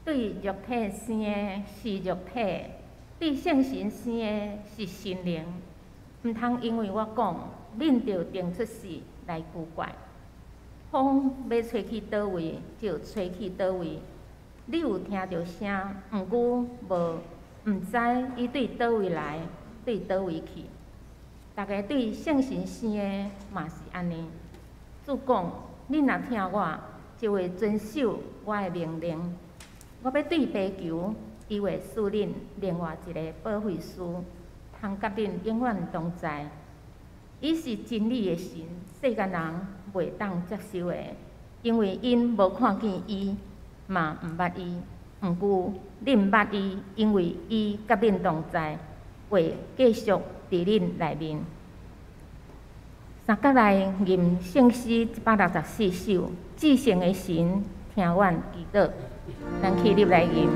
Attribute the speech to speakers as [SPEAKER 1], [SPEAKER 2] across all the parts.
[SPEAKER 1] 對肉體生的是肉體，對聖神生的是心靈。毋通因為我講，恁就定出死來古怪。風欲吹去佗位，就吹去佗位。你有聽著聲，毋過無毋知伊對佗位來，對佗位去。逐个對聖神生的嘛是按呢。主講：恁若疼我，就會遵守我的命令。我欲對父求，伊會賜恁另外一個保惠師，通佮恁永遠同在。伊是真理的神，世間人袂當接受的，因為𪜶無看見伊，嘛毋捌伊。毋過恁捌伊，因為伊佮恁同在，會繼續佇恁內面。三甲來吟聖詩164首，至聖的神聽阮祈禱，咱起立來吟。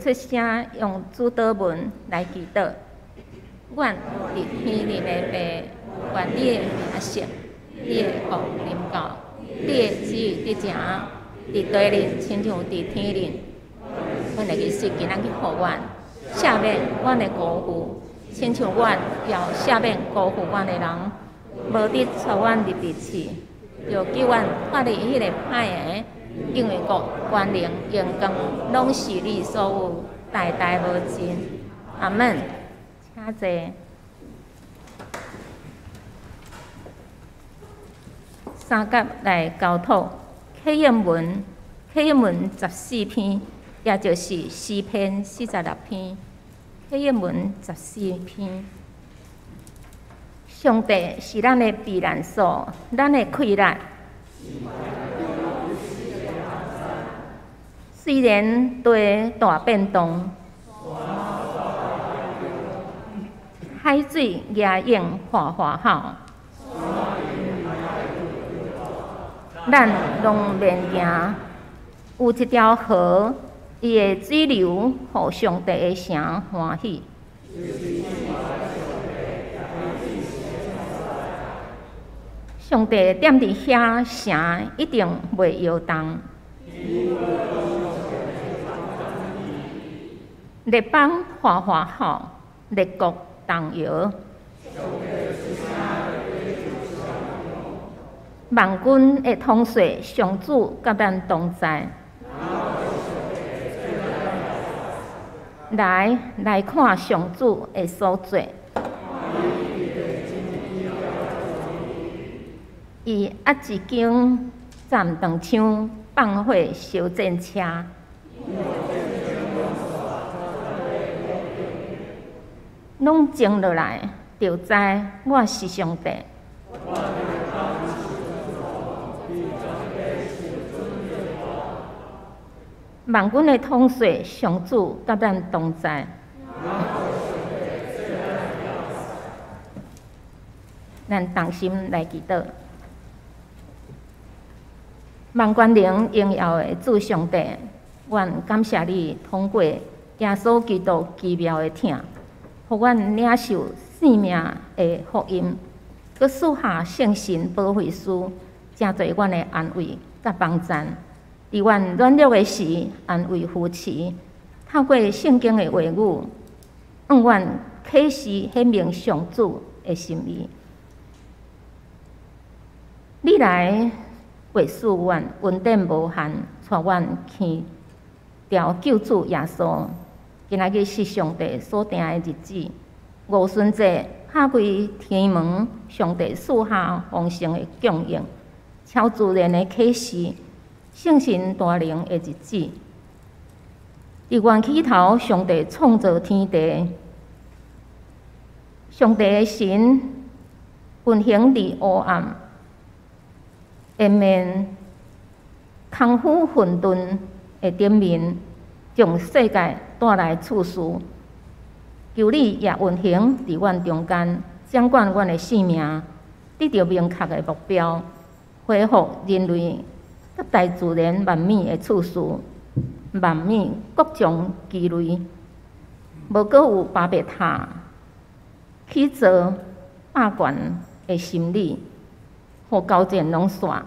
[SPEAKER 1] 出聲用主禱文來祈禱。阮佇天頂的父，願你的名聖，你的國臨到，你的旨意得成，佇地裡親像佇天頂。阮的義士今仔日予阮，赦免阮的辜負，親像阮也赦免辜負阮的人，無得帶阮入佇試，著救阮脫離彼个歹的。因為國、權能、榮光，攏是你所有，代代無盡。阿們，請坐。三甲來交託，啟應文，啟應文14篇也就是詩篇46篇，啟應文14篇。上帝是咱的避難所，咱的氣力。雖然地大變動，海水夯湧嘩嘩吼，咱攏免驚。有一條河，伊的水流予上帝的城歡喜。上帝踮佇遐，城一定袂搖動。列邦嘩嘩吼，列國動搖。萬軍的統帥上主佮咱同在。來，來看上主的所做。伊壓一間戰長槍，放火燒戰車。攏靜落來，就知我是上帝。萬軍的統帥上主佮咱同在。咱同心來祈禱。萬權能榮耀的主上帝，阮感謝你通過耶穌基督奇妙的疼，予阮領受生命的福音，閣賜下聖神保惠師，成做阮的安慰佮幫贊。佇阮軟弱的時，安慰扶持；透過聖經的話語，向阮啟示顯明上主的心意。你來默許阮恩典無限，帶阮去朝救主耶穌。今仔日是上帝所定的日子，五旬節拍開天門，上帝賜下豐盛的供應，超自然的啟示，聖神大能的日子。佇原起頭，上帝創造天地，上帝的神運行佇黑暗，下面空虚混沌的頂面，將世界帶來秩序。求你也運行佇阮中間，掌管阮的性命，得著明確的目標，恢復人類佮大自然萬物的秩序，萬物各從其類，無閣有巴別塔起造霸權的心理，予交戰攏散，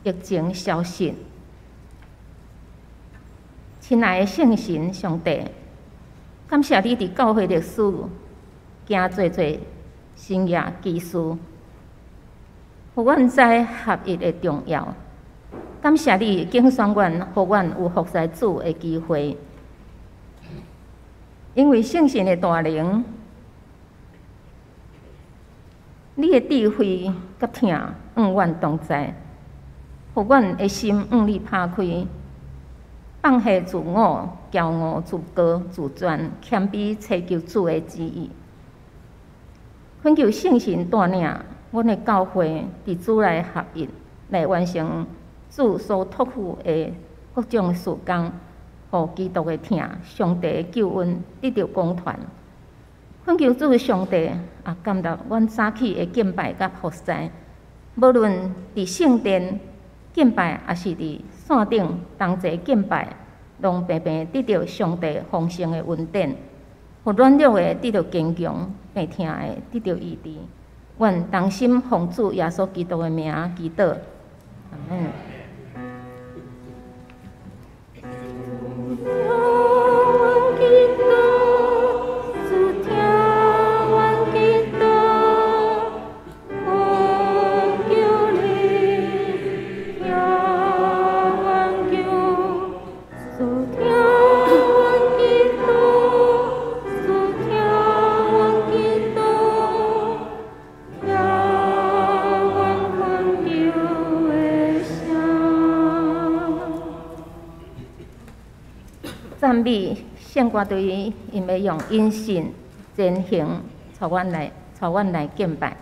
[SPEAKER 1] 疫情消失。親愛的聖神上帝，感謝你佇教會歷史行濟濟神蹟奇事，予阮知合一的重要。感謝你揀選阮，予阮有服侍主的機會。因為聖神的大能，你的智慧佮疼與阮同在，予阮的心向你拍開，放下自我、驕傲、自高、自尊，謙卑尋求主的旨意。懇求聖神帶領阮的教會佇主內合一，來完成主所託付的各種事工，予基督的疼、上帝的救恩得著廣傳。懇求主上帝也感動阮早起的敬拜佮服侍，無論佇聖殿敬拜，抑是佇線頂同齊敬拜，攏平平得著上帝豐盛的恩典，予軟弱的得著堅強，病疼的得著醫治。阮同心奉主耶穌基督的名祈禱，阿們。讚美聖歌隊，𪜶欲用因信前行，帶阮來敬拜。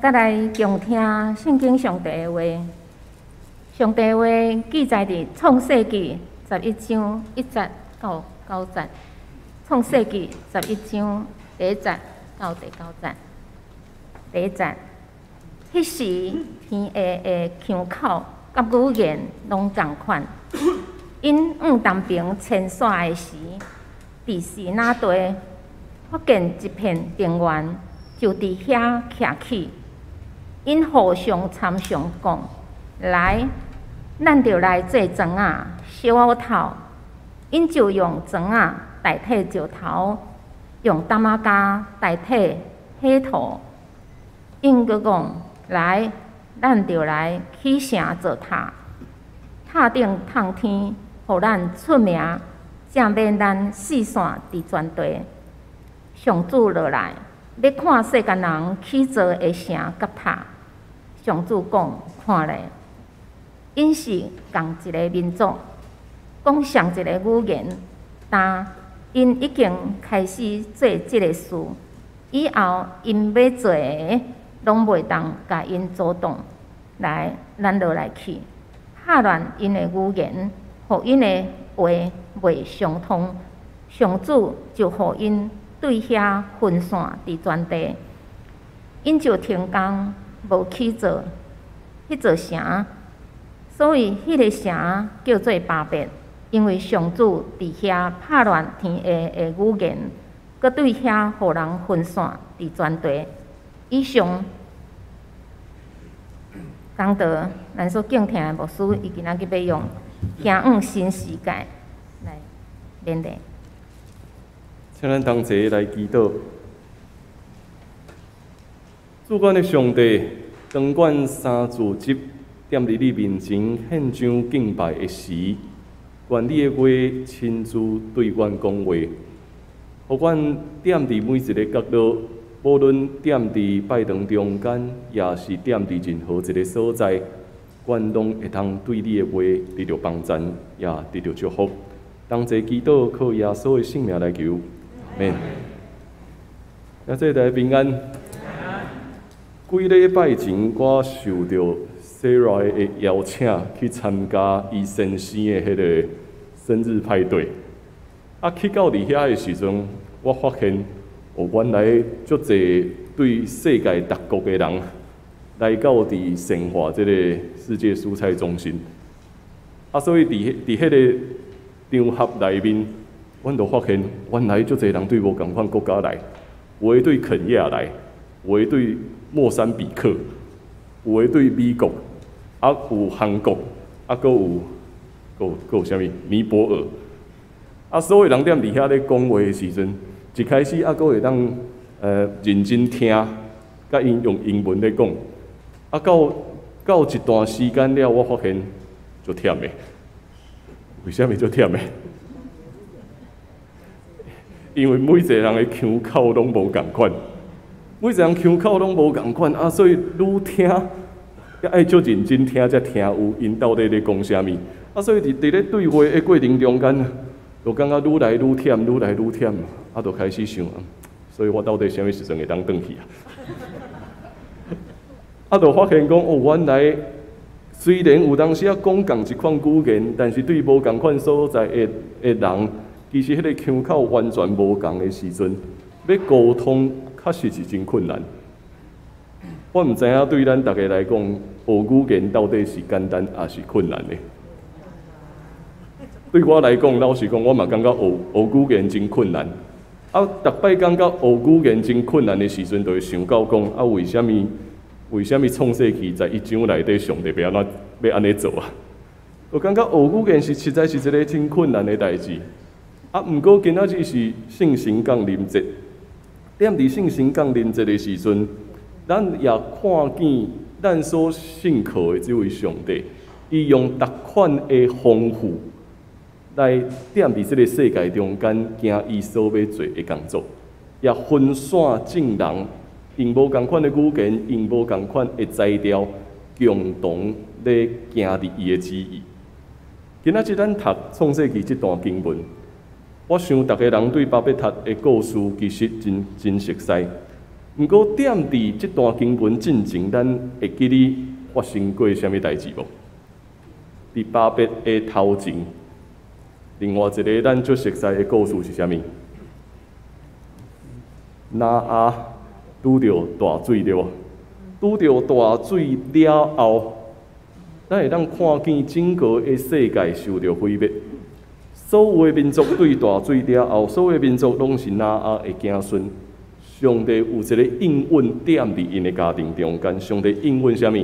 [SPEAKER 1] 再來共聽聖經上帝的話，上帝的話記載佇創世記11章1節到9節，創世記11章1節到第9節。第一節，彼時天下的腔口佮語言攏仝款，𪜶往東邊遷徙的時，佇示拿地發現一片平原，就佇遐徛起。𪜶互相參詳講：來，咱著來做磚仔，燒透。𪜶就用磚仔代替石頭，用澹仔膠代替火塗。𪜶閣講：來，咱著來起城造塔，塔頂通天，予咱出名，才免咱四散佇全地。上主落來，欲看世間人起造的城佮塔。上主講：看咧， 𪜶是仝一个民族，講相一個語言，但𪜶已經開始做這个事，以後𪜶欲做的，攏袂當共𪜶阻擋。來，咱落來去，敲亂𪜶的語言，予𪜶的話袂相通。上主就予𪜶對遐分散佇全地，𪜶就停工，無起造彼座城，所以彼个城叫做巴別，因為上主佇遐拍亂天下的語言，閣對遐予人分散佇全地。以上講道，咱所敬聽的牧師，伊今仔日欲用行往新世界來勉勵。
[SPEAKER 2] 請咱同齊來祈禱。主阮的上帝，當阮三自節踮佇你面前獻上敬拜的時，願你的話親自對阮講話，予阮踮佇每一個角落，無論踮佇拜堂中間，抑是踮佇任何一个所在，阮攏會當對你的話得著幫贊，也得著祝福。同齊祈禱，靠耶穌的聖名來求，阿們。阿姊大家平安。幾禮拜前，我受著 Sarah 的邀請去參加伊先生的彼个生日派對。啊，去到佇遐的時陣，我發現哦，原來足濟對世界各國的人來到佇善化這个世界蔬菜中心。啊，所以佇彼个場合內面，阮就發現原來足濟人對無仝款國家來，有的對肯亞來，有的對莫桑比克，有的對美國，啊有韓國，啊閣有閣有啥物尼泊爾。啊，所有人踮佇遐咧講話的時陣，一開始猶閣會當認真聽，共𪜶用英文咧講。啊，到一段時間了，我發現足忝的。為啥物足忝的？因為每一個人的腔口攏無仝款，每一個人腔口攏無仝款，啊，所以愈聽，猶愛足認真聽，才聽有𪜶到底咧講啥物。啊，所以佇咧對話的過程中間，就感覺愈來愈忝，愈來愈忝，啊，就開始想，所以我到底啥物時陣會當轉去啊？啊，就發現講，哦，原來雖然有當時仔講仝一款語言，但是對無仝款所在的人，其實彼个腔口完全無仝的時陣，欲溝通確實是真困難。我毋知影對咱逐家來講，學語言到底是簡單抑是困難的？對我來講，老實講，我嘛感覺學語言真困難。啊，逐擺感覺學語言真困難的時陣，就會想到講，啊，為啥物？為啥物創世記11章內底上帝欲按怎欲按呢做啊？我感覺學語言是實在是一个真困難的代誌。啊，毋過今仔日是聖神降臨節，踮佇聖神降臨節的時陣，咱也看見咱所信靠的這位上帝，伊用逐款的豐富來踮佇這个世界中間行伊所欲做的工作，也分散眾人，用無仝款的語言，用無仝款的才調，共同咧行佇伊的旨意。今仔日咱讀創世記這段經文，我想逐个人對巴別塔的故事其實真真熟似。毋過，踮佇這段經文進前，咱會記得發生過啥物代誌無？佇巴別的頭前，另外一个咱足熟似的故事是啥物？挪亞拄著大水對無？拄著大水了後，咱會當看見整個的世界受著毀滅。所有的民族對大水了後，所有的民族攏是挪亞的子孫。上帝有一个應允踮佇𪜶的家庭中間，上帝應允啥物？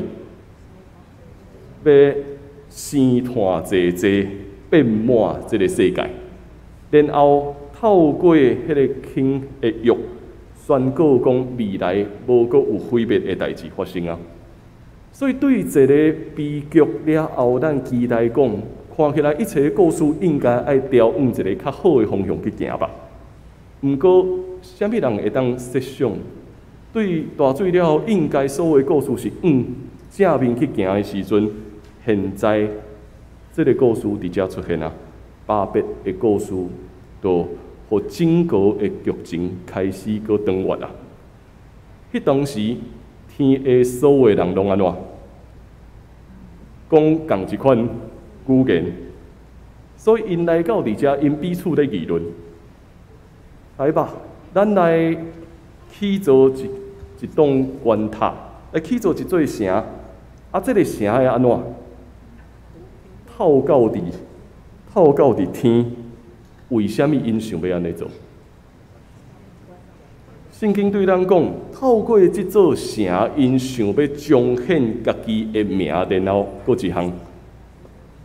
[SPEAKER 2] 欲生湠濟濟，變滿這个世界，然後透過彼个輕的約，宣告講未來無閣有毀滅的代誌發生啊！所以對這个悲劇了後，咱期待講，看起來一切故事應該愛朝向一个較好的方向去行吧。毋過，啥物人會當設想，對大水了後，應該所有的故事是往正面去行的時陣，現在這个故事佇遮出現啊，巴別的故事，就予整個的劇情開始閣轉彎啊！彼當時，天下所有的人攏按怎？講仝一款語言，所以𪜶來到佇遮，𪜶彼此咧議論。來吧，咱來起造一棟懸塔，來起造一座城。啊，這个城會按怎？透到佇天。為啥物𪜶想欲按呢做？聖經對咱講，透過這座城，𪜶想欲彰顯家己的名，然後閣一項，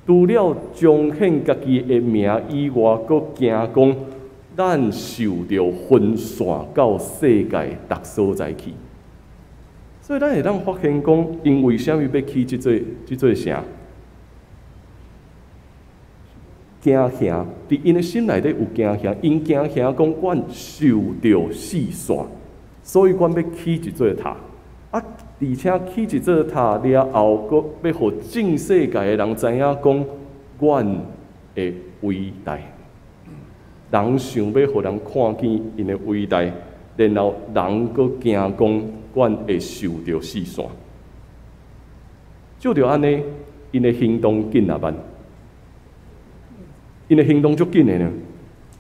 [SPEAKER 2] 除了彰顯家己的名以外，閣驚講咱受著分散到世界逐所在去。所以咱會當發現講，𪜶為啥物欲起這座城？驚嚇，佇𪜶的心內底有驚嚇，𪜶驚嚇講，阮受著四散，所以阮欲起一座塔。啊，而且起一座塔了後，閣欲予全世界的人知影講，阮的偉大。人想欲予人看見𪜶的偉大，然後人閣驚講，阮會受著四散。照著按呢，𪜶的行動緊抑慢？𪜶的行動足緊的呢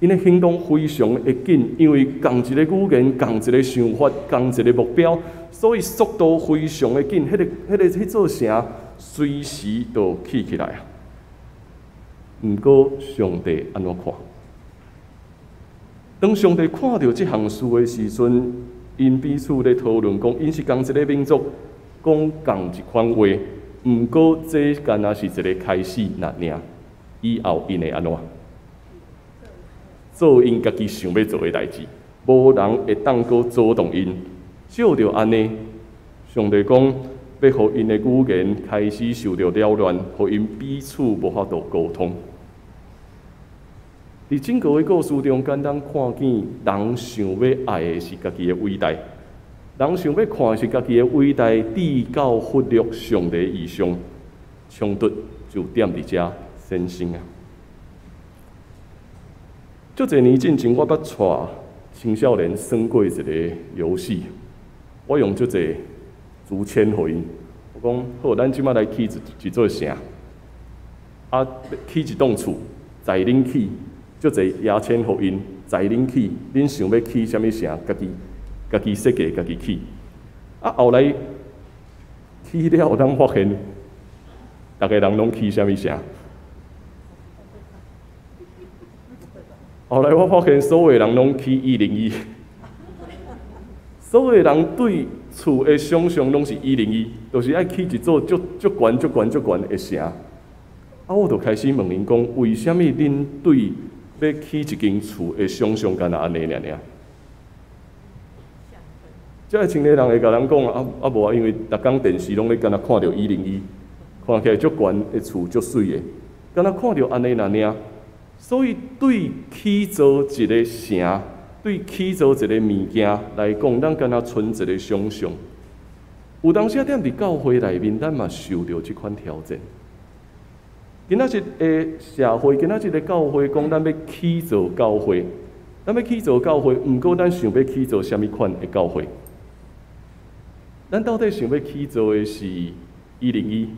[SPEAKER 2] ，𪜶的行動非常的緊，因為仝一个語言、仝一个想法、仝一个目標，所以速度非常的緊。彼座城隨時就起起來啊！毋過上帝按怎看？當上帝看著這項事的時陣，𪜶彼此咧討論講，𪜶是仝一个民族，講仝一款話。毋過這敢若是一个開始爾爾。以後𪜶會按怎？做𪜶家己想欲做的代誌，無人會當閣阻擋𪜶。照著按呢，上帝講欲予𪜶的語言開始受著擾亂，予𪜶彼此無法度溝通。佇整個的故事中間，咱看見人想欲愛的是家己的偉大，人想欲看的是家己的偉大，至到忽略上帝異象，衝突就踮佇遮產生啊！足濟年進前，我捌帶青少年耍過一个遊戲，我用足濟竹籤予𪜶，我講好，咱這擺來起一座城，啊，起一棟厝，在恁起，足濟牙籤予𪜶，在恁起，恁想欲起啥物城，家己設計，家己起。啊，後來起了，咱發現，逐个人攏起啥物城？後來我發現，所有人攏起101，所有人對厝的想像攏是一零一，就是愛起一座足足懸、足懸、足懸的城。啊，我就開始問𪜶講，為啥物恁對欲起一間厝的想像敢若按呢爾爾？這个青年人會共人講啊啊無啊，因為逐工電視攏咧敢若看著一零一，看起來足懸的厝足媠的，敢若看著按呢爾爾。所以對起造一个城，對起造一个物件來講，咱敢若賰一个想像。有當時啊，踮佇教會內面，咱嘛受著這款挑戰。今仔日的社會，今仔日的教會，講咱欲起造教會，咱欲起造教會，毋過咱想欲起造啥物款的教會？咱到底想欲起造的是一零一，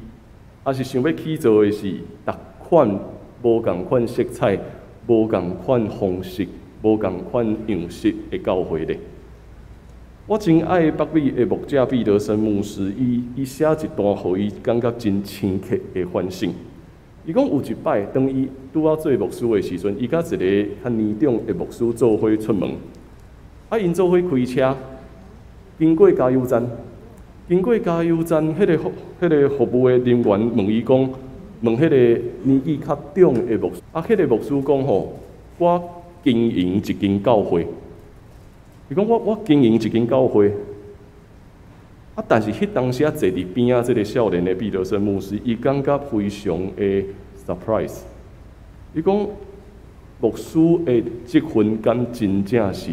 [SPEAKER 2] 抑是想欲起造的是逐款？無仝款色彩、無仝款方式、無仝款樣式的教會咧。我真愛北美的牧者彼得森牧師，伊寫一段，予伊感覺真深刻的反省。伊講有一擺，當伊拄仔做牧師的時陣，伊佮一个較年長的牧師做伙出門，啊，𪜶做伙開車，經過加油站，經過加油站，彼个服務的人員問伊講。問彼個年紀較長的牧師，啊，彼個牧師講吼，我經營一間教會。伊講我經營一間教會，啊，但是彼當時啊坐佇邊仔這个少年的彼得森牧師，伊感覺非常的 surprise。伊講牧師的職分敢真正是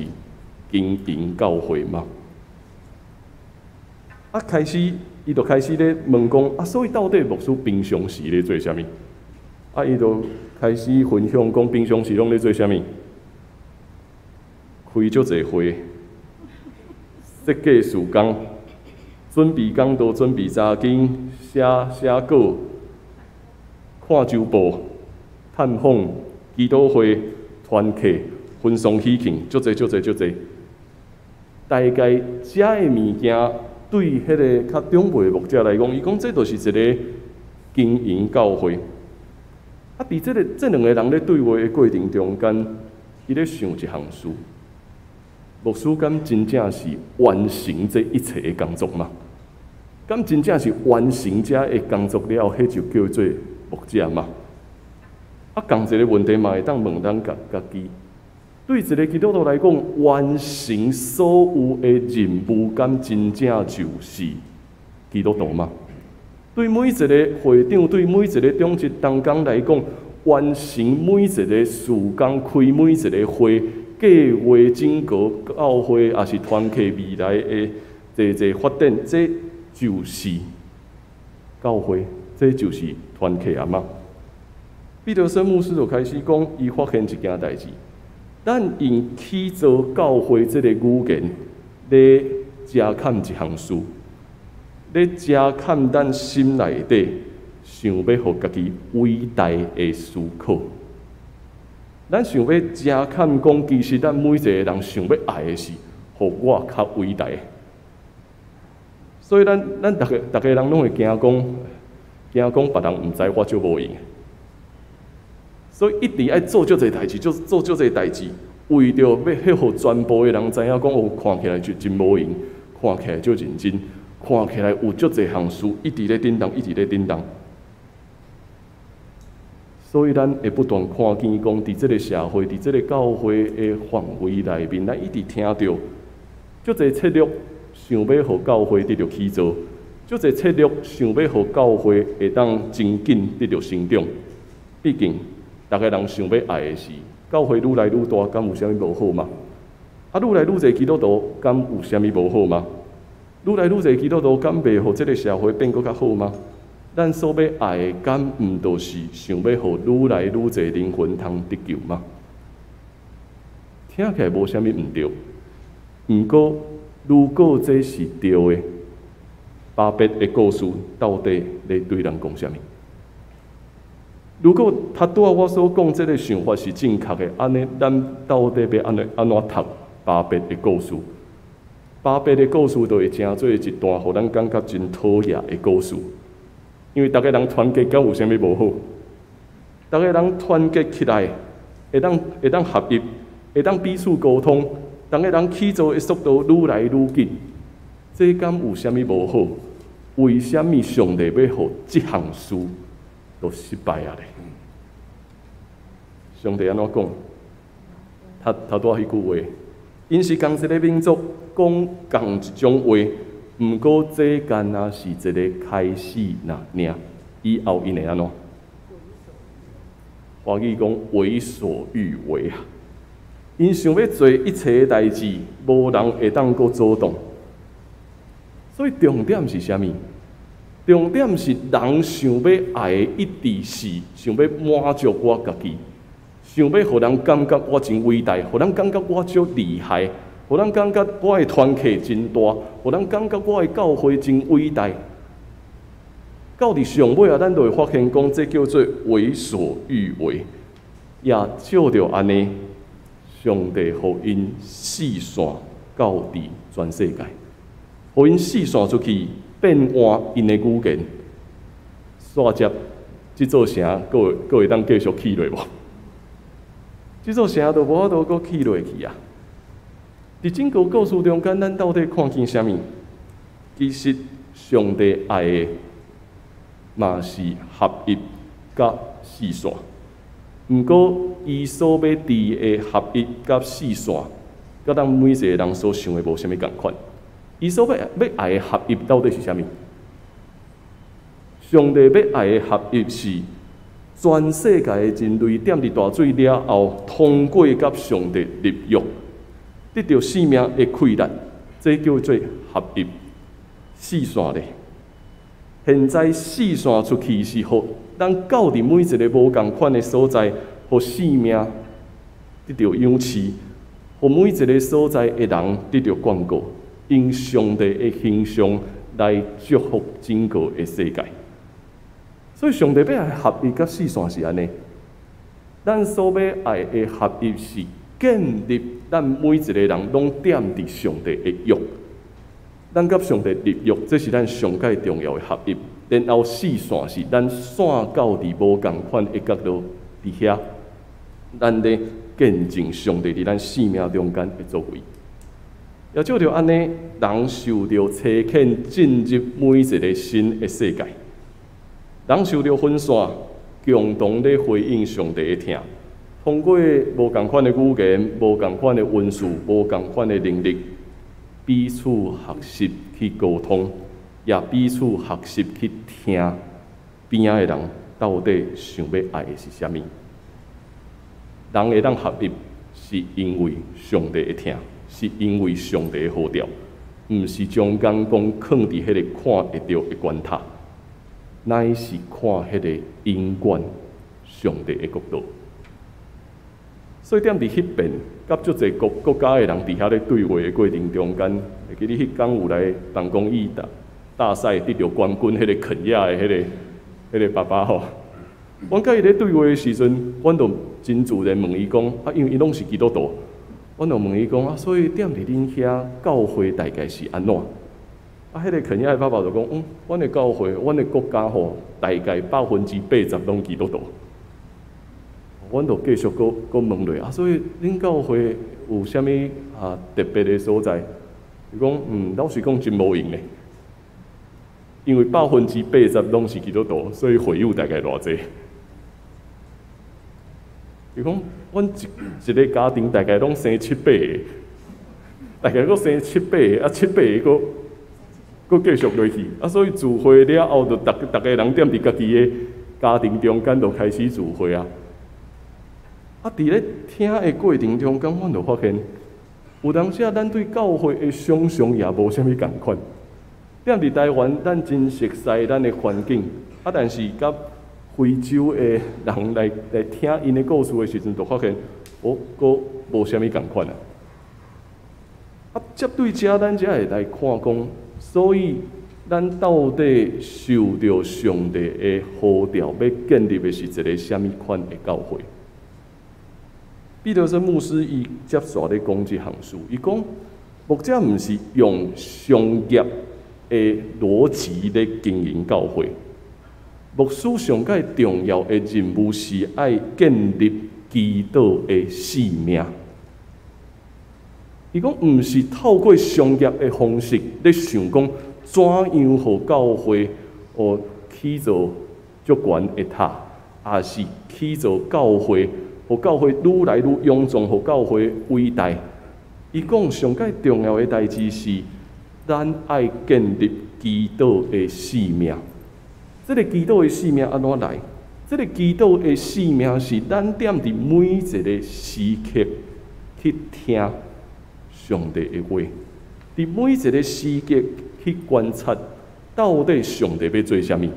[SPEAKER 2] 經營教會嗎？啊，開始伊就開始咧問講，啊，所以到底牧師平常時咧做啥物？啊，伊就開始分享講，平常時攏咧做啥物？開足濟會，設計事工，準備講道，準備查經，寫寫稿，看週報，探訪，祈禱會，團契，分送喜慶，足濟足濟足濟。大概遮的物件，對彼个較長輩的牧者來講，伊講這就是一个經營教會。啊，佇這个這兩个人咧對話的過程中間，伊咧想一項事：牧師敢真正是完成這一切的工作嗎？敢真正是完成這的工作了後，彼就叫做牧者嗎？啊，仝一个問題嘛會當問咱家家己。對一个基督徒來講，完成所有的任務，敢真正就是基督徒嗎？對每一個會長，對每一個長執同工來講，完成每一个事工，開每一个會，計劃整個教會抑是團契未來的濟濟發展，這就是教會，這就是團契啊嗎？彼得森牧師就開始講，伊發現一件代誌。咱用起造教會這个語言，咧遮掩一項事，咧遮掩咱心內底想欲予家己偉大的思考。咱想欲遮掩講，其實咱每一個人想欲愛的是，予我較偉大。所以咱咱逐个逐个人攏會驚講，驚講別人毋知我足無閒。所以一直愛做足濟代誌，做做足濟代誌，為著欲予全部的人知影講，哦，看起來就真無閒，看起來足認真，看起來有足濟項事，一直咧振動，一直咧振動。所以咱會不斷看見講，佇這个社會，佇這个教會的範圍內面，咱一直聽著足濟策略，想欲予教會得著起造，足濟策略想欲予教會會當真緊得著成長。畢竟，逐个人想欲愛的是教會愈來愈大，敢有啥物無好嗎？啊，愈來愈濟基督徒，敢有啥物無好嗎？愈來愈濟基督徒，敢袂予這个社會變閣較好嗎？咱所欲愛的，敢毋就是想欲予愈來愈濟靈魂通得救嗎？聽起來無啥物毋對，毋過如果這是對的，巴別的故事到底咧對咱講啥物？如果頭拄仔我所講這个想法是正確的，按呢，咱到底欲按呢按怎讀巴別的故事？巴別的故事就會成做一段予咱感覺真討厭的故事，因為逐个人團結敢有啥物無好？逐个人團結起來，會當會當合一，會當彼此溝通，逐个人起造的速度愈來愈緊，這敢有啥物無好？為啥物上帝欲予這項事都失敗啊咧？上帝按怎講？頭頭拄仔彼句話，𪜶是仝一个民族，講仝一種話，毋過這敢若是一个開始爾爾。以後𪜶會按怎？華語講為所欲為啊！𪜶想欲做一切的代誌，無人會當閣阻擋。所以重點是啥物？重點是人想欲愛的，一直是想欲滿足我家己，想欲予人感覺我真偉大，予人感覺我足厲害，予人感覺我的團契真大，予人感覺我的教會真偉大。到佇上尾啊，咱就會發現講，這叫做為所欲為。也照著按呢，上帝予𪜶四散到佇全世界，予𪜶四散出去，變換𪜶的語言。煞接這座城，閣會閣會當繼續起落無？這座城就無法度閣起落去啊！佇整個故事中間，咱到底看見啥物？其實上帝愛的嘛是合一佮四散。毋過，伊所欲佇的合一佮四散，佮咱每一个人所想的無啥物仝款。伊所欲欲愛的合一到底是啥物？上帝欲愛的合一是全世界的人類踮佇大水了後，通過佮上帝立約，得著生命的氣力，這叫做合一。四散咧，現在四散出去是予咱到佇每一个無仝款的所在，予性命得著養飼，予每一个所在的人得著眷顧，用上帝的形象來祝福整個的世界。所以上帝欲愛合一佮四散是按呢，咱所欲愛的合一是建立咱每一个人攏踮佇上帝的約，咱佮上帝立約，這是咱上蓋重要的合一。然後四散是咱散到佇無仝款的角落佇遐，咱咧見證上帝佇咱生命中間的作為。也藉著按呢，人受著差遣進入每一個新的世界，人受著分散，共同咧回應上帝的疼。通過無仝款的語言、無仝款的文字、無仝款的能力，彼此學習去溝通，也彼此學習去聽邊仔的人到底想欲愛的是啥物。人會當合一，是因為上帝的疼，是因為上帝的呼召，毋是將眼光囥佇彼个看會著的關塔，乃是看彼个永遠上帝的國度。所以踮佇彼邊，佮足濟國國家的人佇遐咧對話的過程中間，會記得彼工有來辦公益大賽得著冠軍彼个肯亞的彼个爸爸吼。阮佮伊咧對話的時陣，阮就真自然問伊講，啊，因為伊攏是基督徒，阮就問伊講，啊，所以踮佇恁遐教會大概是按怎？啊，彼个肯亞的爸爸就講，嗯，阮的教會，阮的國家吼，大概80%攏基督徒。阮就繼續閣閣問落，啊，所以恁教會有啥物啊特別的所在？伊講，嗯，老實講真無閒咧，因為80%攏是基督徒，所以會友大概偌濟。伊講，阮一一個家庭大概攏生七八个，大概閣生七八个，啊七八个閣閣繼續落去，啊所以聚會了後，就逐逐个人踮佇家己的家庭中間就開始聚會啊。啊！佇咧聽的過程中間，阮就發現，有當時啊，咱對教會的想像也無啥物仝款。踮佇台灣，咱真熟悉咱的環境，啊，但是佮非洲的人來來聽𪜶的故事的時陣，就發現，哦，閣無啥物仝款啊。啊，這對遮咱才會來看講，所以咱到底受著上帝的呼召，欲建立的是一个啥物款的教會？彼得森牧師伊接續咧講這項事，伊講牧者毋是用商業的邏輯咧經營教會，牧師上蓋重要的任務是愛建立祈禱的生命。伊講毋是透過商業的方式咧想講怎樣予教會哦起做足懸的塔，抑是起做教會，予教會愈來愈臃腫，予教會偉大。伊講上蓋重要的代誌是，咱愛建立祈禱的生命。這个祈禱的生命按怎來？這个祈禱的生命是咱踮佇每一个時刻去聽上帝的話，佇每一个時刻去觀察到底上帝欲做啥物，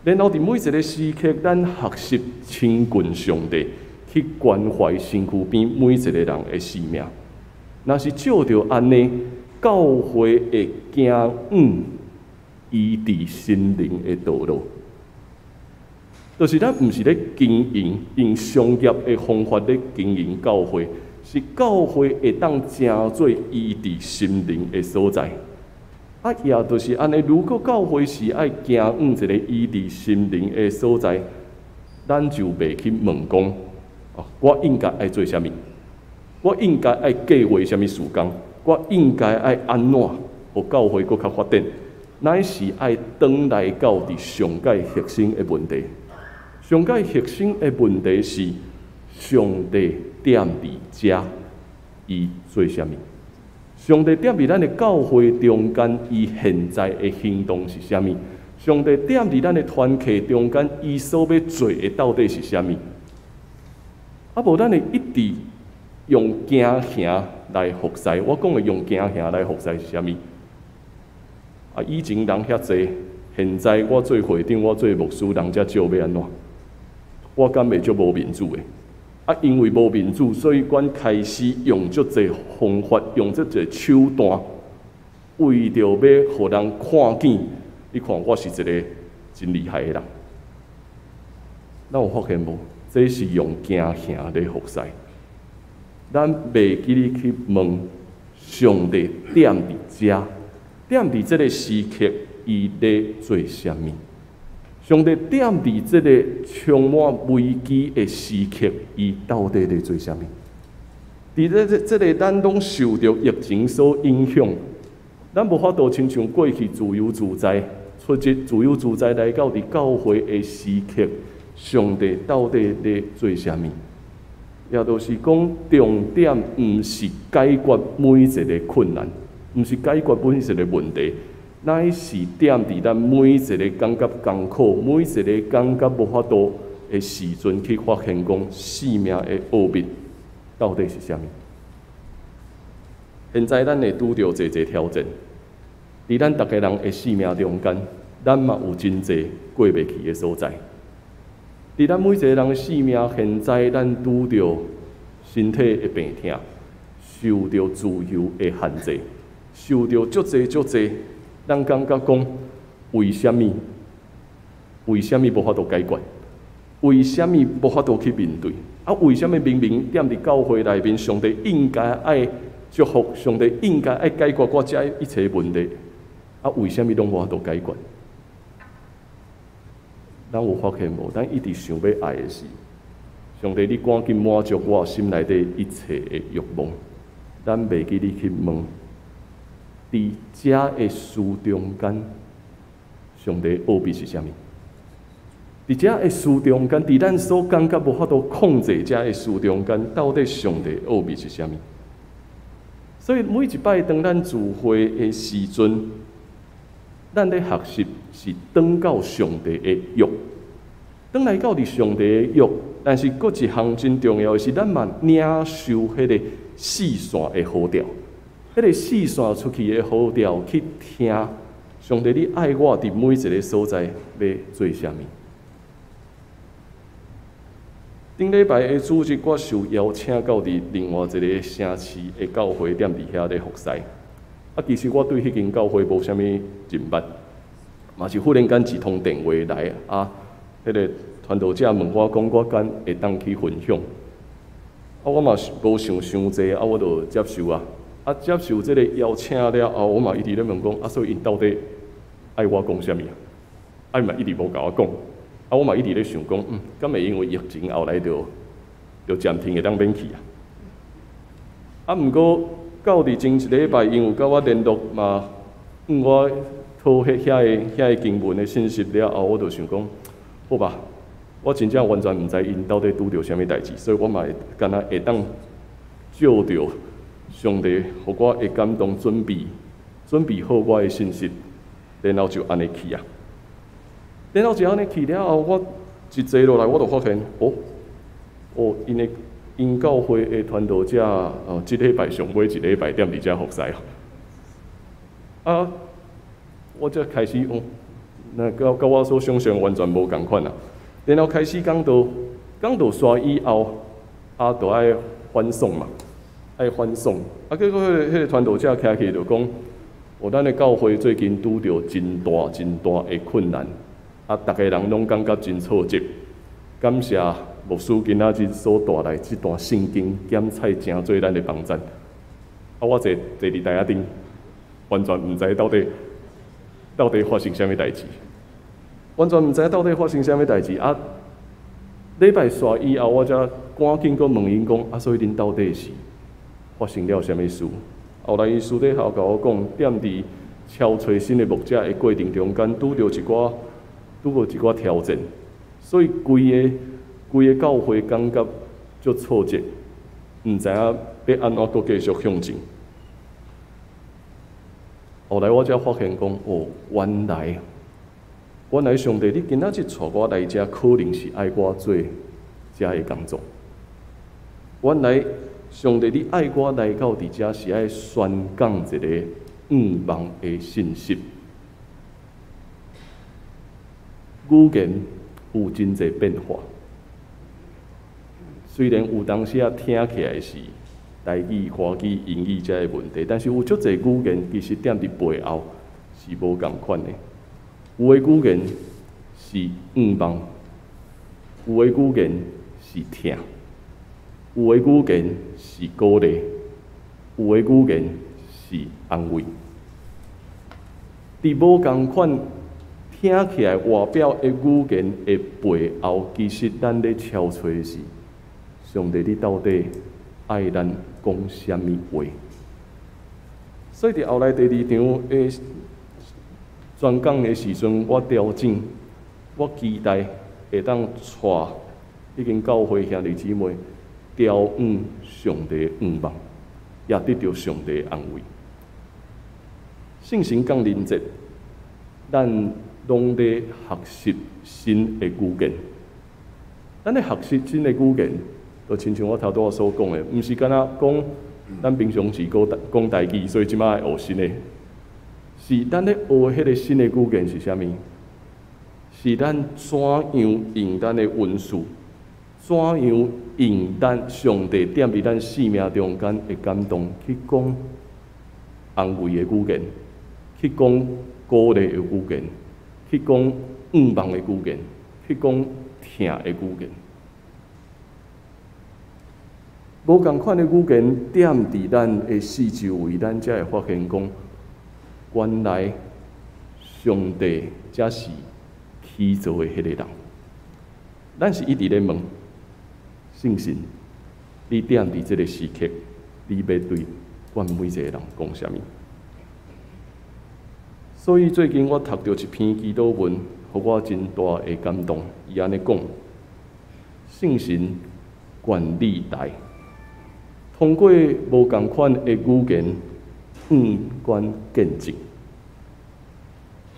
[SPEAKER 2] 然後佇每一个時刻，咱學習親近上帝，去關懷身軀邊每一個人的生命。若是藉著按呢，教會會行往醫治心靈的道路，就是咱毋是咧經營，用商業的方法咧經營教會，是教會會當成做醫治心靈的所在。啊，也就是按呢，如果教會是愛行往一个醫治心靈的所在，咱就袂去問講，哦，我應該愛做啥物？我應該愛計畫啥物事工？我應該愛按怎，予教會閣較發展？乃是愛轉來到佇上蓋核心的問題。上蓋核心的問題是上帝踮佇遮，伊做啥物？上帝踮佇咱的教會中間，伊現在的行動是啥物？上帝踮佇咱的團契中間，伊所欲做的到底是啥物？啊，無咱會一直用驚嚇來服侍。我講的用驚嚇來服侍是啥物？啊，以前人遐濟，現在我做會長，我做牧師，人遮少欲按怎？我敢會足無面子的？啊，因為無面子，所以阮開始用足濟方法，用足濟手段，為著欲予人看見，你看我是一個真厲害的人。咱有發現無？這是用驚嚇咧服侍。咱袂記得去問上帝踮佇遮，踮佇這個時刻，伊咧做啥物？上帝踮佇這個充滿危機的時刻，伊到底咧做啥物？佇這個咱攏受著疫情所影響，咱無法度親像過去自由自在出入自由自在來到佇教會的時刻，上帝到底咧做啥物？也就是講，重點毋是解決每一個困難，毋是解決每一個問題，乃是踮佇咱每一個感覺艱苦、每一個感覺無法度的時陣，去發現講生命的奧秘到底是啥物。現在咱會拄著濟濟挑戰，佇咱逐家人的生命中間，咱嘛有真濟過袂去的所在。佇咱每一個人的生命，現在咱拄著身體的病痛，受著自由的限制，受著足濟足濟，咱感覺講為啥物？為啥物無法度解決？為啥物無法度去面對？啊，為啥物明明踮佇教會內面，上帝應該愛祝福，上帝應該愛解決我遮一切問題？啊，為啥物攏無法度解決？咱有發現無？咱一直想欲愛的是，上帝，你趕緊滿足我心內底一切的慾望。咱袂記得去問，佇遮的事中間，上帝奧秘是啥物？佇遮的事中間，佇咱所感覺無法度控制遮的事中間，到底上帝奧秘是啥物？所以每一擺當咱聚會的時陣，咱咧學習是轉到上帝的約，轉來到佇上帝的約，但是閣一項真重要的是，咱嘛領受彼個四線的呼召，彼個四線出去的呼召去聽上帝，你愛我佇每一個所在欲做啥物？頂禮拜的主日，我受邀請到佇另外一個城市的教會踮佇遐咧服侍。啊，其實我對彼間教會無啥物認捌，嘛是忽然間一通電話來，啊，彼個傳道者問我講，我敢會當去分享。啊，我嘛無想傷濟，啊，我就接受啊。啊，接受這個邀請了後，我嘛一直咧問講，啊，所以𪜶到底愛我講啥物啊？啊，伊嘛一直無共我講。啊，我嘛一直咧想講，敢會因為疫情後來就暫停會當免去啊？啊，毋過到佇前一禮拜，𪜶有佮我聯絡嘛，向我討彼遐個經文的信息了後，我就想講，好吧，我真正完全毋知𪜶到底拄著啥物代誌，所以我嘛會敢若會當借著上帝予我的感動，準備好我的信息，然後就按呢去啊。然後就按呢去了後，我一坐落來，我就發現，哦，哦，𪜶教會的傳道者，哦，這禮拜上尾一禮拜踮佇遮服侍哦。啊，我才開始哦，那佮我所想像完全無仝款啊。然後開始講道，講道煞以後，啊，就愛歡送嘛，愛歡送。啊，結果彼個傳道者徛起就講，哦，咱的教會最近拄著真大真大的困難，啊，逐家人攏感覺真挫折。感謝牧師今仔日所帶來這段聖經鹹菜，成做咱的幫贊。啊，我坐佇台仔頂，完全毋知到底發生啥物代誌，完全毋知到底發生啥物代誌。啊，禮拜煞以後，我才趕緊閣問𪜶講，啊，所以恁到底是發生了啥物事？後來伊私底下共我講，踮佇超揣新的牧者的過程中間，拄著一寡挑戰，所以規個教會感覺足挫折，毋知影欲按怎閣繼續向前。後來我才發現講，哦，原來上帝，你今仔日帶我來遮，可能是愛我做遮的工作。原來上帝，你愛我來到佇遮，是愛宣講一個向望的信息。語言有真濟變化。雖然有當時仔聽起來是台語、華語、英語遮个問題，但是有足濟語言其實踮佇背後是無仝款的。有的語言是向望，有的語言是疼，有的語言是鼓勵，有的語言是安慰。佇無仝款聽起來外表的語言的背後，其實咱咧敲揣的是上帝，你到底愛咱講啥物話？所以佇後來第二場的宣講的時陣，我調整，我期待會當帶彼間教會兄弟姊妹調往上帝的向望，也得著上帝的安慰。聖神降臨節，咱攏咧學習新的語言。咱咧學習新的語言，就親像我頭拄仔所講的，毋是干焦講咱平常時講講台語，所以這擺愛學新的。是咱咧學彼个新的語言是啥物？是咱怎樣用咱的文字，怎樣用咱上帝踮佇咱生命中間的感動去講安慰的語言，去講鼓勵的語言，去講向望的語言，去講疼的語言。無仝款的語言踮佇咱的四周圍，咱才會發現講，原來上帝才是起造的彼个人。咱是一直咧問聖神，你踮佇這个時刻，你欲對阮每一个人講啥物？所以最近我讀著一篇祈禱文，予我真大的感動。伊按呢講：聖神願你來，通過無仝款的語言，向阮見證，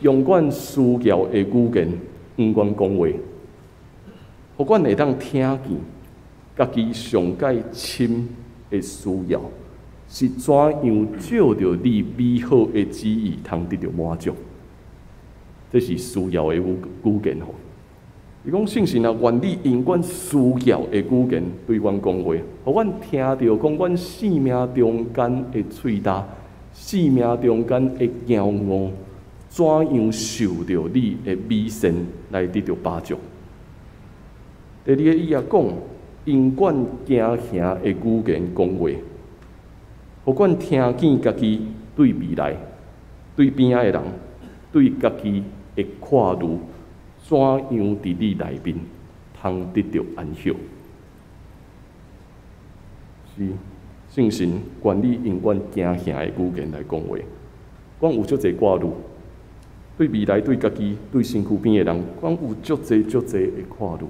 [SPEAKER 2] 用阮需要的語言向阮講話，予阮會當聽見家己上蓋深的需要，是怎樣照著你美好的旨意，通得著滿足。這是需要的語言吼。伊講聖神啊，願你用阮需要的語言對阮講話，予阮聽著講阮生命中間的喙焦，生命中間的驕傲，怎樣受著你的美善來得著飽足。第二个，伊也講用阮驚嚇的語言講話，予阮聽見家己對未來、對邊仔的人、對家己的看慮，怎樣佇你內面通得著安息。是聖神願你用阮驚嚇的語言來講話，阮有足濟掛慮，對未來、對家己、對身軀邊的人，阮有足濟足濟的看慮。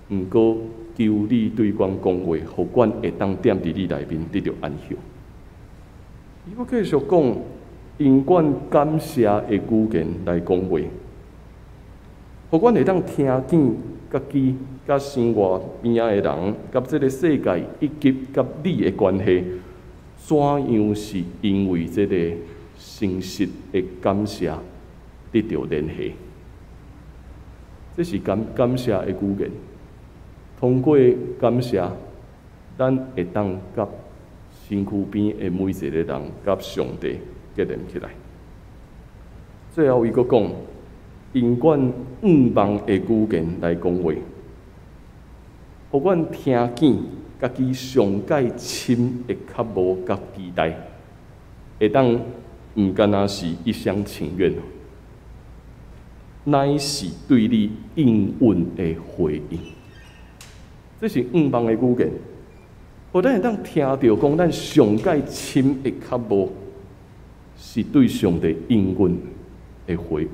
[SPEAKER 2] 毋過求你對阮講話，予阮會當踮佇你內面得著安息。伊閣繼續講，用阮感謝的語言來講話，予阮會當聽見家己、佮生活邊仔的人、佮這个世界以及佮你的關係，怎樣是因為這个誠實的感謝得著聯繫。這是感謝的語言。通過感謝，咱會當佮身軀邊的每一个人、佮上帝結連起來。最後，伊閣講，用阮向望的語言來講話，予阮聽見家己上蓋深的渴慕佮期待，會當毋干焦是一廂情願，乃是對你應允的回應。這是向望的語言，予咱會當聽著講，咱上蓋深的渴慕，是對上帝應允的回應。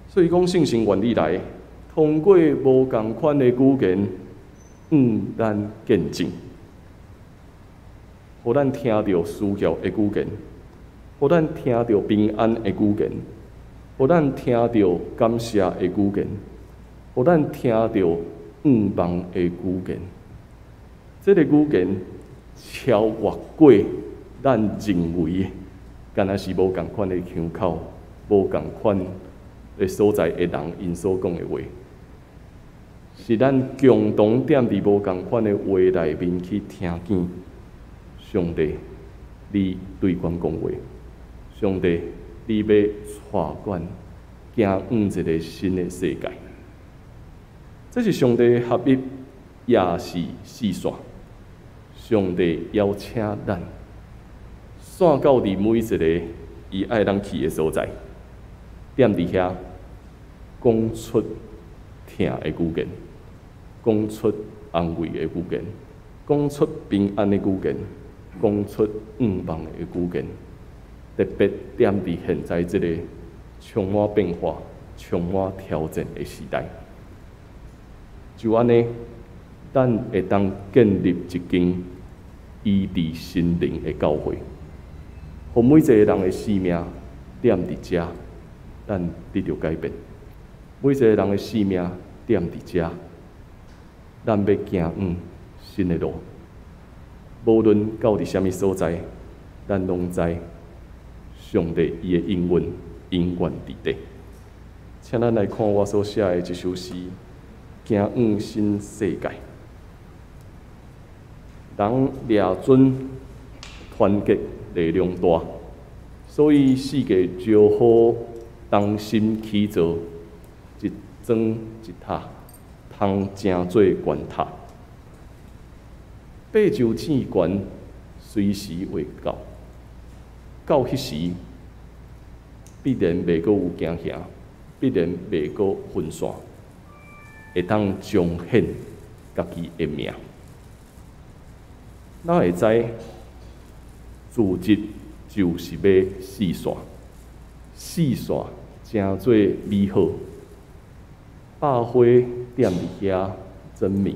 [SPEAKER 2] 所以講，聖神願你來，通過無仝款的語言，向咱見證，予咱聽著需要的語言，予咱聽著平安的語言，予咱聽著感謝的語言，予咱聽著向望的語言。這个語言超越過咱認為的，敢若是無仝款的腔口，無仝款的所在的人，𪜶所講的話，是咱共同踮佇無仝款的話內面去聽見上帝，你對阮講話，上帝，你欲帶阮行往一个新的世界。這是上帝的合一，也是四散。上帝邀請咱，散到佇每一个伊愛咱去的所在，踮佇遐講出疼的語言，講出安慰的語言，講出平安的語言，講出向望的語言。特別踮佇現在這個充滿變化、充滿挑戰的時代，就按呢，咱會當建立一間醫治心靈的教會，予每一個人的生命踮佇遮，咱得著改變；每一個人的生命踮佇遮，咱欲行往新的路。無論到佇啥物所在，咱攏知上帝伊的應允永遠佇底。請咱來看我所寫的這首詩《行往新世界》。人掠準團結力量大，所以世界招呼同心起造一磚一塔，通成做懸塔。爬上天懸，隨時會到。到彼時，必然袂閣有驚嚇，必然袂閣分散，會當彰顯家己的名。哪會知組織就是欲四散，四散成做美好。百花踮佇遐爭鳴，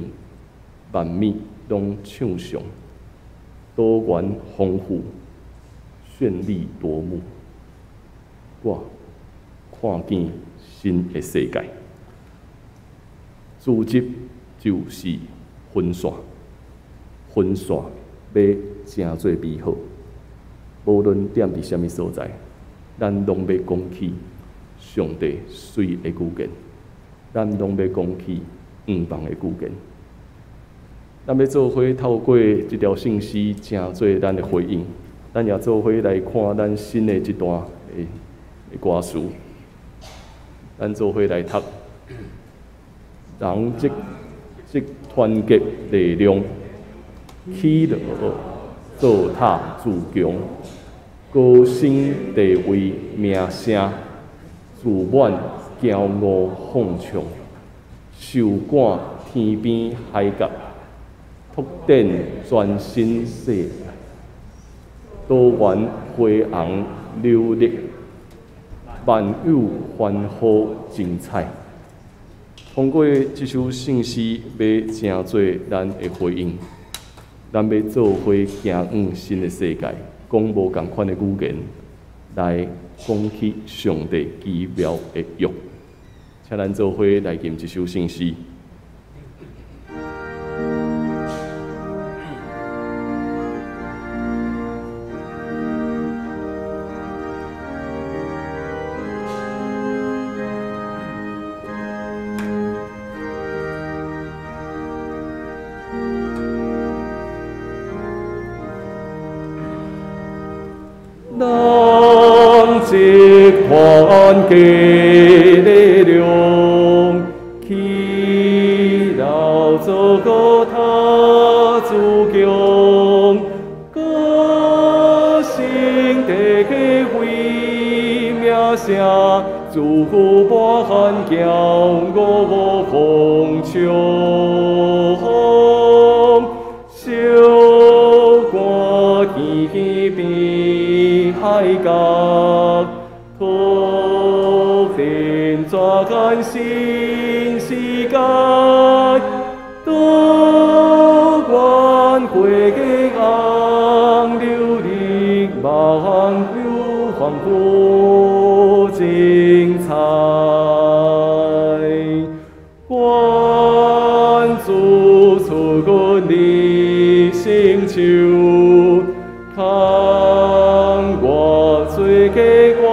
[SPEAKER 2] 萬物攏唱頌，多元豐富，絢麗奪目。我看見新的世界，組織就是分散，分散欲成做美好。無論踮佇啥物所在，咱攏欲講起上帝媠的語言，咱攏欲講起向望的語言。咱欲做伙透過這條聖詩，成做咱的回應。咱也做伙來看咱新的這段的歌詞。咱做伙來讀。人積積團結力量，起落造塔自強，高升地位名聲，自滿驕傲放暢，壽趕天邊海角，拓展全新世界，多元花紅柳綠，萬有歡呼精彩。通過這首聖詩，欲成做咱的回應，咱欲做伙行往新的世界，講無仝款的語言，來講起上帝奇妙的約。請咱做伙來吟這首聖詩。人集團結力量，起來做個塔自強，高升地位名聲，自滿驕傲放暢，小歌天邊海角，拓展全新世界，多元花紅柳綠，萬有歡呼精彩。願主賜阮的成就，看我做家我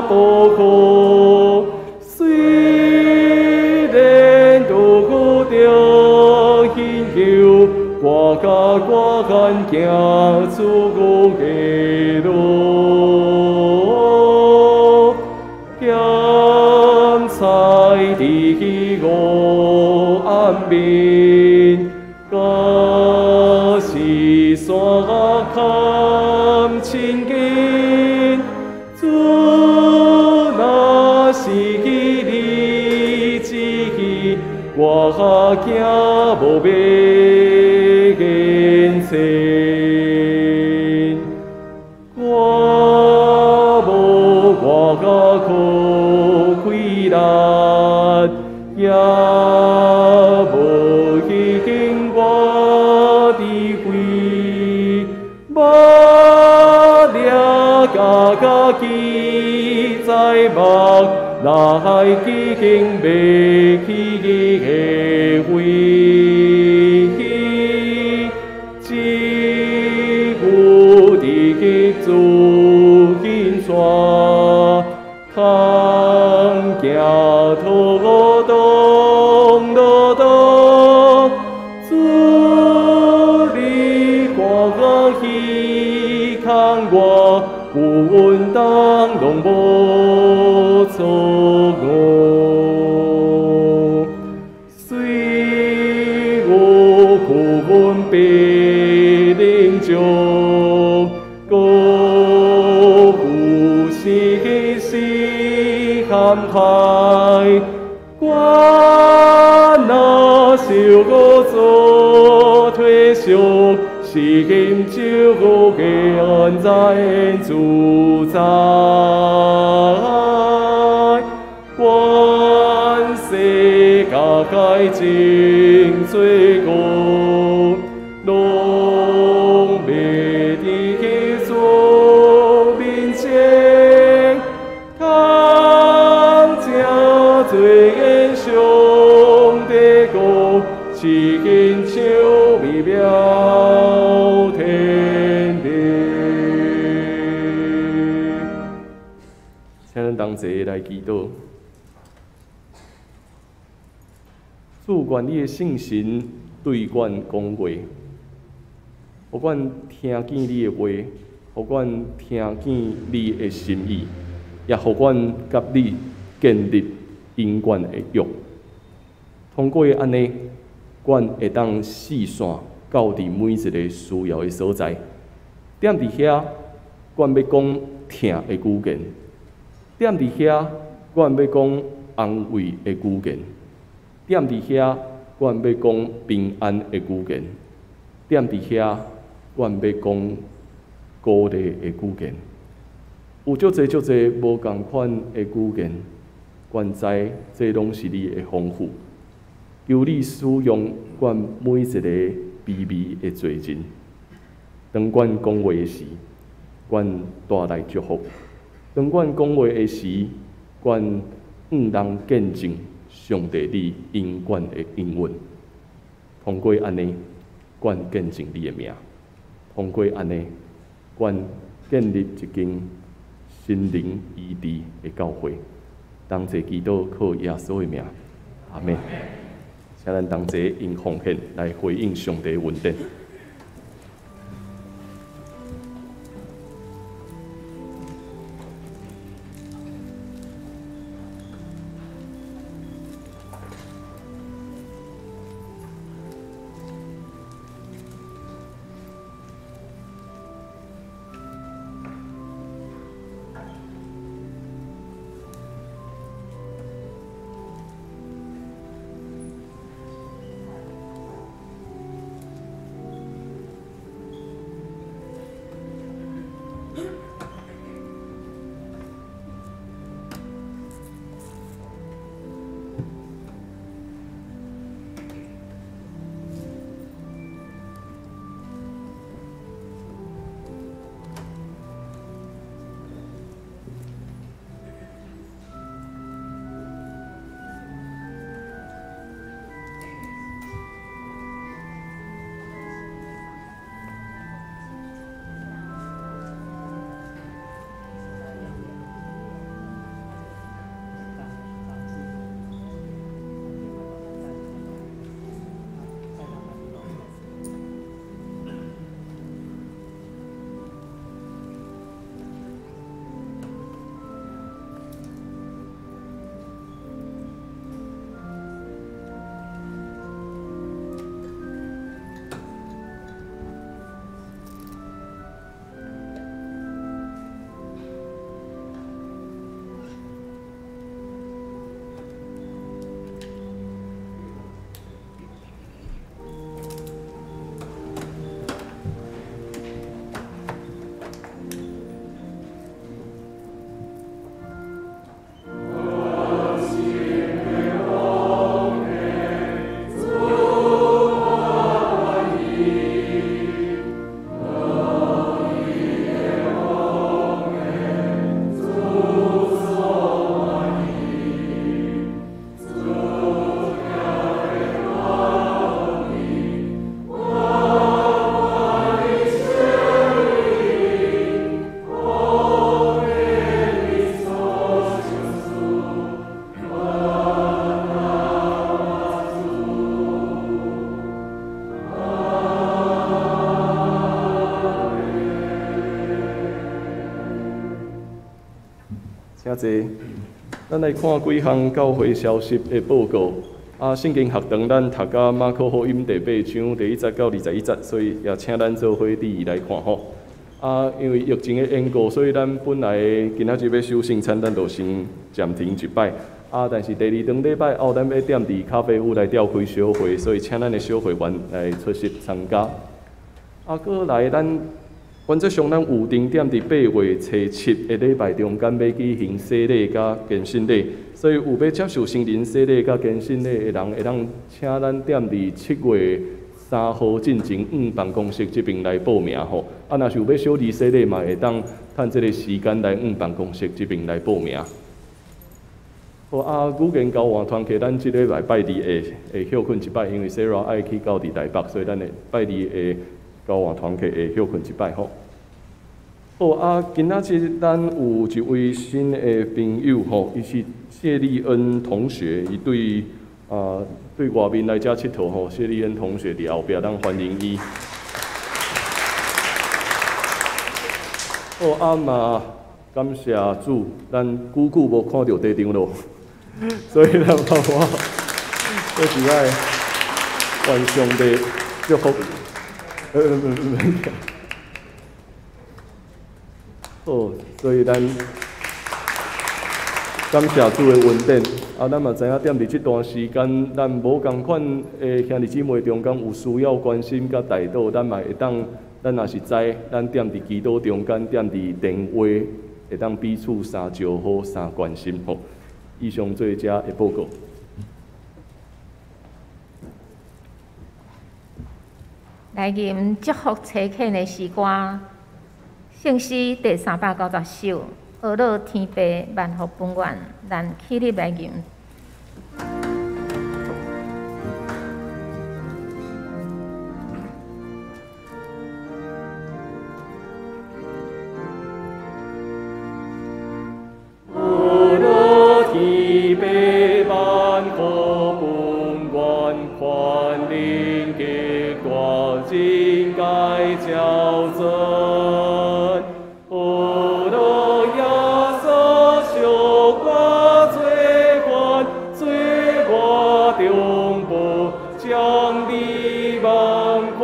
[SPEAKER 2] 保護，行出的路，咸菜伫黑暗面，甲是山坎亲近。主若是你旨意，我惊無免前。我無偌可氣力，也無興我智慧，目掠家家記在目，來經袂起的位。只有佇主緊帶，通行土當路途，主你歡喜看我，阮當攏無錯誤。雖有苦困必靈足，閣有時時陷害。我若受苦做退縮，心就會安在自在。願世界真濟個，攏袂佇主面前，通成做上帝國，親像美妙天地。請咱同齊來祈禱。主，願你的聖神對阮講話，予阮聽見你的話，予阮聽見你的心意，也予阮佮你建立永遠的約。通過按呢，阮會當四散到佇每一个需要的所在。踮佇遐，阮欲講疼的語言；踮佇遐，阮欲講安慰的語言；踮佇遐，阮欲講平安的語言；踮佇遐，阮欲講鼓勵的語言。有足濟足濟無仝款的語言，阮知這攏是你的豐富。求你使用阮每一個卑微的罪人。當阮講話的時，阮帶來祝福；當阮講話的時，阮向人見證上帝你永遠的應允。通過按呢，阮見證你的名；通過按呢，阮建立一間心靈醫治的教會。同齊祈禱，靠耶穌的名，阿們。請咱同齊用奉獻來回應上帝恩典。請坐。咱來看幾項教會消息的報告。啊，聖經學堂咱讀到馬可福音第八章第一節到21節，所以也請咱做伙佇來看吼。啊，因為疫情的緣故，所以咱本來今仔日欲守聖餐，咱就先暫停一擺。啊，但是第二頓禮拜後，咱欲踮佇咖啡屋來召開小會，所以請咱的小會員來出席參加。啊，閣來咱原則上咱有定踮佇8月初7的禮拜中間欲舉行洗禮佮堅信禮，所以有欲接受聖靈洗禮佮堅信禮的人，會當請咱踮佇7月3號進前，往辦公室這邊來報名吼。啊，若是有欲小兒洗禮嘛，會當趁這个時間來往辦公室這邊來報名。好啊，語言交換團契，咱這禮拜拜二會歇睏一擺，因為 Sarah 愛去到佇台北，所以咱會拜二的交換團契會歇睏一擺吼。好啊，今仔日咱有一位新的朋友吼，伊是謝麗恩同學，伊對外面來遮𨑨迌吼，謝麗恩同學佇後壁，咱歡迎伊。好啊嘛，感謝主，咱久久無看著台長囉，所以咱我閣一擺願上帝祝福。好，所以咱感謝主的恩典。啊，咱嘛知影，踮佇這段時間，咱無仝款的兄弟姊妹中間有需要關心佮代禱，咱嘛會當，咱若是知，咱踮佇祈禱中間，踮佇電話，會當彼此相招呼、相關心吼。以上做遮的報告。
[SPEAKER 1] 來吟祝福差遣的詩歌，聖詩第390首，阿樂天父萬福本願，咱起立來吟。
[SPEAKER 2] 阿樂天父萬福本願，權能極大，人該照尊。阿樂耶穌小我做官，做我中保，將你萬寬。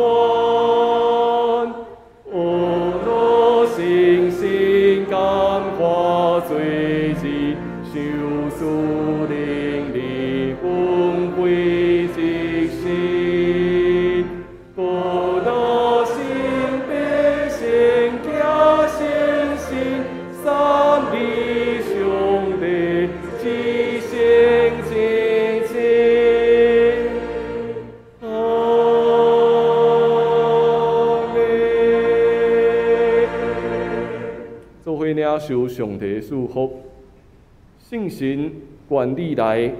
[SPEAKER 2] 阿樂聖神感化罪人，受賜能力恩惠之心。阿樂聖父聖子聖神，三一上帝至聖至至。阿們。做伙領受上帝賜福，聖神願你來，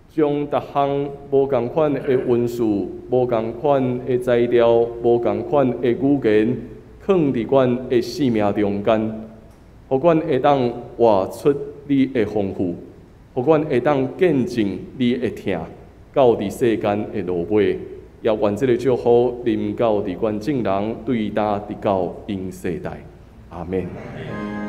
[SPEAKER 2] 將逐項無仝款的恩賜、無仝款的才調、無仝款的語言，囥佇阮的生命中間，予阮會當活出你的豐富，予阮會當見證你的疼，到佇世間的落尾，也願這个祝福臨到佇阮眾人，對今直到永世代。阿們。